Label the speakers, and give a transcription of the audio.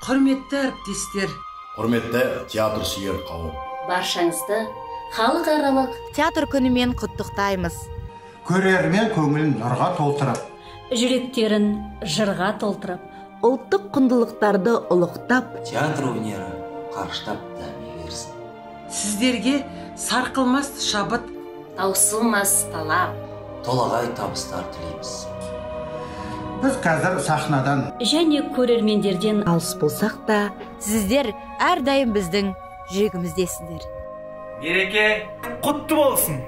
Speaker 1: Құрметті әріптестер,
Speaker 2: құрметті театр сүйер қауым,
Speaker 3: баршаңызды халықаралық
Speaker 4: театр күнімен құттықтаймыз.
Speaker 5: Көрермен көңілін нұрға толтырып,
Speaker 3: жүректерін жырға толтырып,
Speaker 4: ұлттық құндылықтарды ұлықтап,
Speaker 6: театр өнері қарыштап дами берсін.
Speaker 1: Сіздерге сарқылмас шабыт,
Speaker 3: таусылмас талап,
Speaker 6: толағай табыстар тілейміз.
Speaker 5: Біз қазір сахнадан
Speaker 3: және көрермендерден
Speaker 4: алыс болсақ та, сіздер әрдайым біздің жүрегіміздесіздер.
Speaker 7: Мереке құтты болсын!